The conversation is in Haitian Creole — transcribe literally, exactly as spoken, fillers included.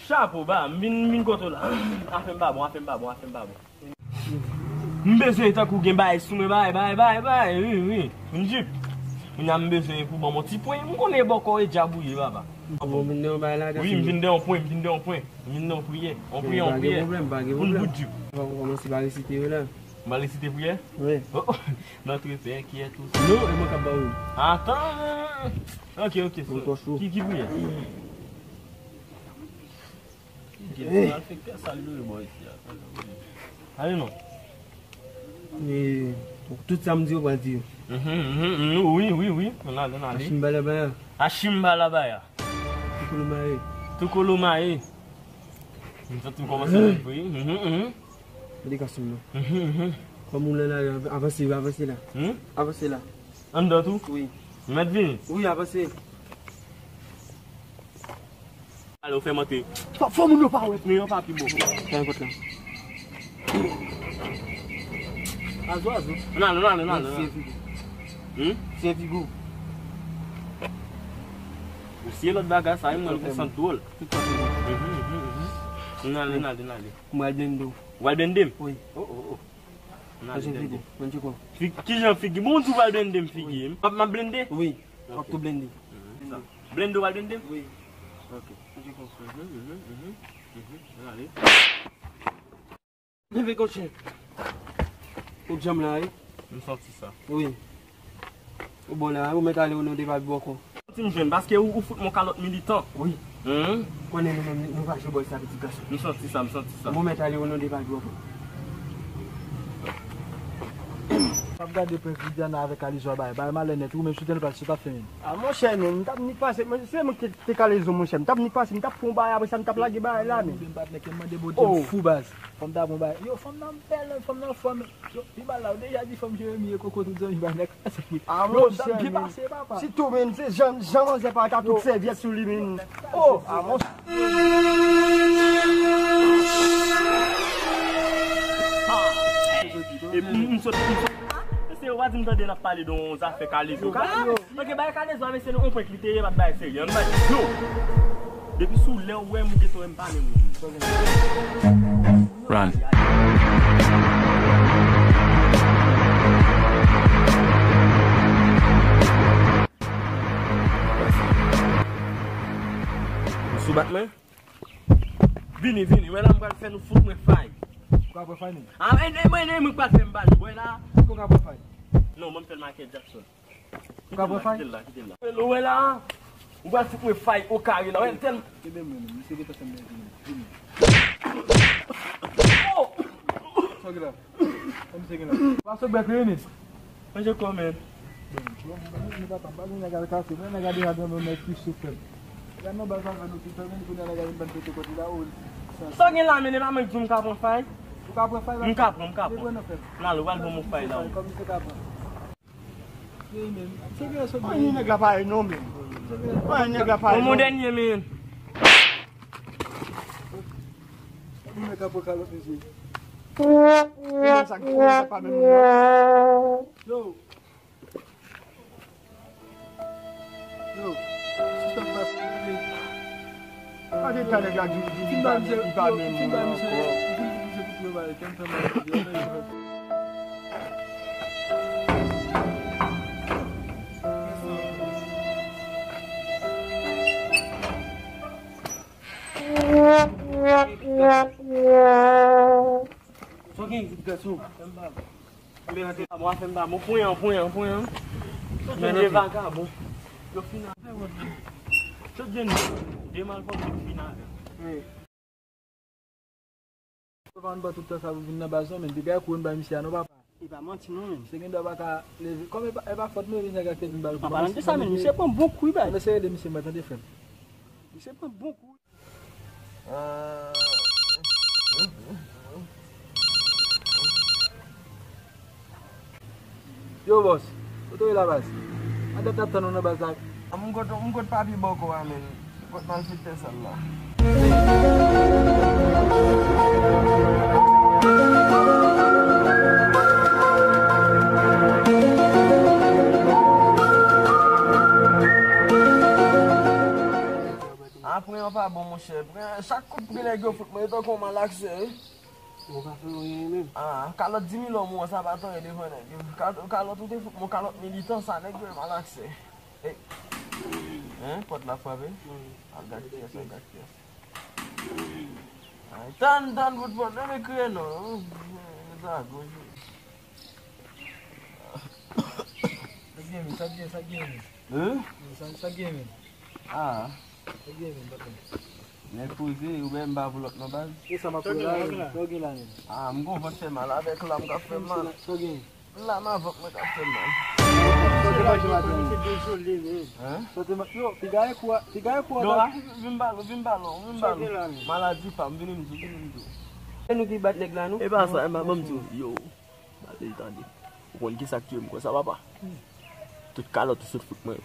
Chapo ba, m vin, m vin kote w la. Afè m pa bon, afè m pa bon, afè m pa bon. M bezwen tankou gen bagay sou mwen, bagay, bagay, bagay, bagay, wi, wi. M jip. Kounya m bezwen pou ban m yon ti pwen. M konnen bòkò e djab ou ye, papa. Bon, m vin de yon bagay la, wi, m vin de yon pwen, m vin de yon pwen. M vin de yon priyè. Yon priyè, yon priyè. Pou m bout jip. Fò w kòmanse pa resite yo la. M pa resite priyè? Wi. Oh, oh. Notre Père qui es aux cieux. Non, e mwen k ap ba ou. Atan. Ok, ok, so. Ki, ki priyè? Ale non. E, tout sa m di yo pral di yo. Mhm, mhm, mhm, wi, wi, wi. Ann ale, ann ale. Achimbalabaya. Achimbalabaya. Tukulumaye. Tukulumaye. M santi m kòmanse leve, wi. Mhm, mhm. Gade gason m nan. Mhm, mhm. Kòm ou nan lari, avanse, avanse la. Hmm? Avanse la. Anndan tou? Wi. M mèt vini? Wi, avanse. Ale, ou fè m antre. Fò, fò moun yo pa wè. Men yo pa pi bon. Fè yon kote la. Azo, azo. Nan, nan, nan, nan, nan. Siye figi. Hmm? Siye figi w. Ou siye lòt bagay sa, wi, mwen, m santi dwòl. Tout sa figi. Mhm, mhm, mhm. Nan, nan, nan, nan. M pral blende w. Ou pral blende m? Wi. Oh, oh, oh. Nan, blende. Manje figi, manje kò. Fig-, kijan figi? Bon, ou di w pral blende m figi. M ap, m ap blende? Wi. W ap tou blende. Mhm. Blende w al blende? Wi. Ok. Mhm, mhm, mhm, mhm. Ann ale. Leve konchè. Ou djanm la, wi. M santi sa. Wi. Ou bon la, ou mèt ale, ou nan depa bòkò. Santi m jwenn, paske ou, ou fout m yon kalòt militan. Wi. Mhm. Konnen nou menm, nou pa jwe bòl sa, pitit gason. M santi sa, m santi sa. Ou mèt ale, ou nan depa bòkò. M ap gade Prince Viviana avèk Alizwa bay, bay malè nèt, ou menm si w te nan plas, sa w t ap fè menm? A, monchè, men, m t ap nik pase, men, se mwen ki te, te Kalezo, monchè, m t ap nik pase, m t ap pran yon bagay, apre sa, m t ap lage bagay la, men. Patnè, ke m mande Bondye, m fou, baz. Fanm ta pran bagay. Yo, fanm nan bèl, fanm nan fò, men, yo, pi mal la, ou deja di fanm Jeremi e koko, tout zanmi bay nèg. A, monchè, men, m t ap byen pase, papa. Sitou, men, se jan, jan manzè pa ta tout sèvyèt sou li, men. Oh, a, monchè. E m, m sot, m sot. Mesye, ou pa di m tande n ap pale de yon zafè Kalezo. Kalezo. Ok, bay Kalezo a, mesye, nou konprann ki li te ye, pa t bay serye. Ann bay. Yo. Depi sou lè w wè m, ou gentan wè m pa menm moun. Run. Ou sou bat mwen? Vini, vini. Wè la, m pral fè nou fout mwen fay. Ou ka pran fay, men? A, e, e, mwen, e, mwen pral fè m ba nou. Wè la. Ou ka pran fay? Non, mwen m fè l Michael Jackson. Ou ka pran fay? Kite l la, kite l la, kite l la. Wè la, ou pral fout mwen fay o kare la. Wè l tèl. Kenbe mwen, men. Misye gentan fè m bèl vini. Vini. Oh! Sa w gen la? Sa misye gen la? Pase bèk li, vini. Manje kò, men. Bon, bon, bon, papa, m pa gen nèg al kase, men nèg a deja gen yon nèg ki sou fè m. Gade nan baz avè nou ki fè, men kounye a nèg a vin ban pete kòt li la, o, sa. Sa w gen la, men, e pa mwen ki di w m ka pran fay? Ou ka pran fay la? M ka pran, m ka pran. Mete pran nan fè m. N al, ou al ban m yon fay la. Kòm misye ka pran. Wi, men. Se gen sot. Anyen nèg la parèy non, men. Anyen nèg la parèy non. Bon, mon dènye, men. Gade nèg la pran kalòt, mesye. Ou menm sa, ou menm sa pa menm moun non. Yo. Yo, sispann pase. Gade ta nèg la di, di, di, di, pa menm moun ankò. Sa w gen, pitit gason? Bon, afè m pa bon. Pran, pran, pran. Sot vin de vagabon. Yo fin avè w. Sot vin de malpwòpte yo fin avè w. Yo pa konn pran tout tan sa pou vin nan baz non, men depi a kou yo n bay misye a non, papa. E pa manti non, men. Se gen dwa pa ka leve. Kòm e pa, e pa fòt mwen, men nèg la te vin ba l. An palan de sa, men misye pran bon kou, bay. Mesye ede misye, mwen tande frè m. Misye pran bon kou. Yo, bòs, kote w ye la, baz? Madanm t ap tann ou nan baz la. M kot, m kot papye bòkò a, men. Kot malfektè sa l la. Chè, chak kout pye nèg yo fout mwen, yo tankou yon malaksè, wi. Ou pa fè anyen menm. Ah, kalòt di mil òm ou an, sa pa t anyen devan nèg yo. Ka- Kalòt ou te fout mwen, kalòt militan, sa nèg yo e malaksè. Ey. Hein, pòt la frape? Al gad kiyès, al gad kiyès. Ay, tann, tann, bout pòt, men kriye non. Sa goj. Sa k gen, men, sa k gen, sa k gen, men. Hein? Sa, sa k gen, men. Ah. Sa k gen, men, patwon. Nèg poze, ou menm m pa pou lòt non baz. E sa m ap fè la, men. Sa w gen la, men. Ah, m gon vant fè mal avèk la, m ka fè mal. Sa w gen. La m avòk mwen k ap fè mal. Sa w te manje maten an? Hein? Sa w te ma- yo, piga e kou a, piga e kou a. Yo, ah, vin balo, vin balo, vin balo. Maladi pa m, vini m di, vini m di. E nou ki bat nèg la, nou? E pa sa, e pa ban m di w. Yo, ba l tande. Ou konn ki sa k touye m konsa, papa? Tout kalòt ou sot fout mwen yo.